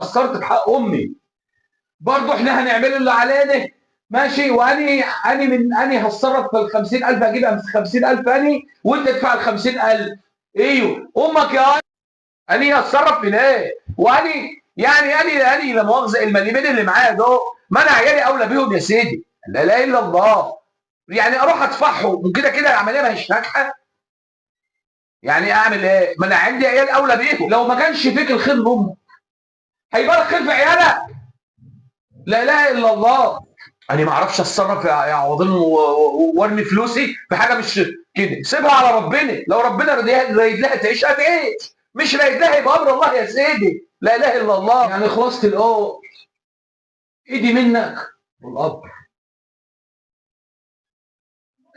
قصرت في حق امي. برضه احنا هنعمل اللي علينا ماشي، واني اني من اني هتصرف في ال 50000، هجيبها من 50000 اني وانت تدفع ال 50000. ايوه امك يا اني هتصرف من ايه؟ واني يعني اني لا مؤاخذة المليمين اللي معايا دول ما انا عيالي اولى بيهم يا سيدي، لا اله الا الله. يعني اروح ادفعهم وكده كده العملية ما هيش ناجحة. يعني اعمل ايه؟ ما انا عندي عيال اولى بيهم. لو ما كانش فيك الخير لامك هيبقى لك خير في عيالك. لا اله الا الله. انا ما اعرفش اتصرف يا عوضين وارمي فلوسي في حاجة مش كده، سيبها على ربنا، لو ربنا رايد لها تعيش هتعيش، مش رايد لها يبقى امر الله يا سيدي. لا اله الا الله. يعني خلصت القول ايدي منك والقبر.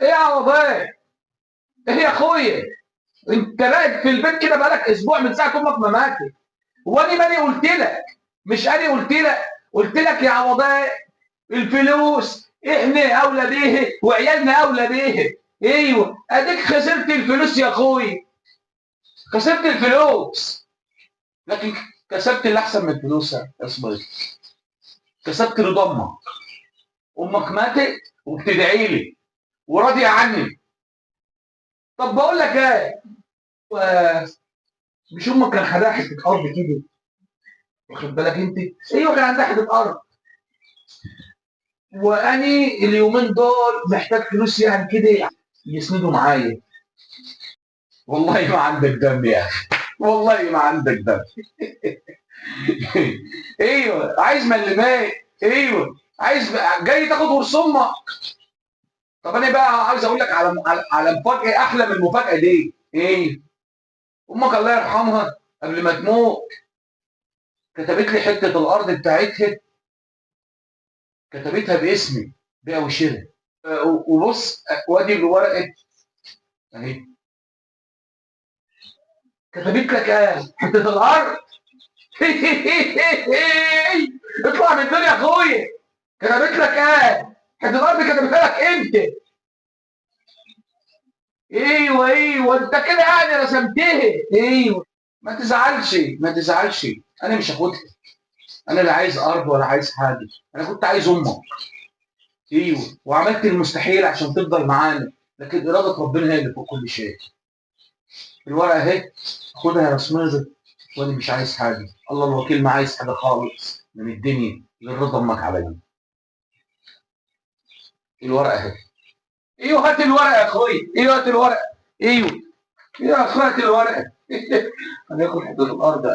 ايه يا عوضين؟ ايه يا اخويا؟ انت راقد في البيت كده بقالك اسبوع من ساعة امك ما ماتت، واني ماني قلت لك، مش انا قلت لك، قلت لك يا عوضاء الفلوس احنا اولى بيه وعيالنا اولى بيه. ايوه اديك خسرت الفلوس يا اخوي، خسرت الفلوس، لكن كسبت اللي احسن من الفلوس يا صبيح، كسبت رضا امك. امك ماتت وبتدعي لي وراضيه عني. طب بقول لك ايه، مش امك كان عندها حتة ارض كده، واخد بالك انت؟ ايوه كان عندها حتة ارض، واني اليومين دول محتاج فلوس يعني كده يسندوا معايا. والله ما عندك دم يا اخي، والله ما عندك دم. ايوه عايز ملمات، ايوه عايز جاي تاخد ورث امك. طب انا بقى عاوز اقول لك على مفاجاة احلى من المفاجاة دي. ايه؟ امك الله يرحمها قبل ما تموت كتبت لي حتة الارض بتاعتها، كتبتها باسمي بيع وشراء. وبص وادي الورقة اهي، كتبت لك ايه؟ حتة الارض. اطلع من الدنيا يا اخويا. كتبت لك ايه؟ حتة الارض كتبتها لك انت. ايوه ايوه انت كده يعني رسمتها. ايوه ما تزعلش ما تزعلش، انا مش هاخدها، انا لا عايز ارض ولا عايز حاجة، انا كنت عايز امك. ايوه وعملت المستحيل عشان تفضل معانا، لكن اراده ربنا هي اللي فوق كل شيء. الورقة اهي خدها يا سميزه، وانا مش عايز حاجة، الله الوكيل ما عايز حاجة خالص من الدنيا غير رضا امك عليا. الورقة اهي. ايوه هات الورقة يا اخويا، ايوه هات الورقة، ايوه يا اخويا هات الورقة. هناخد حتة الارض.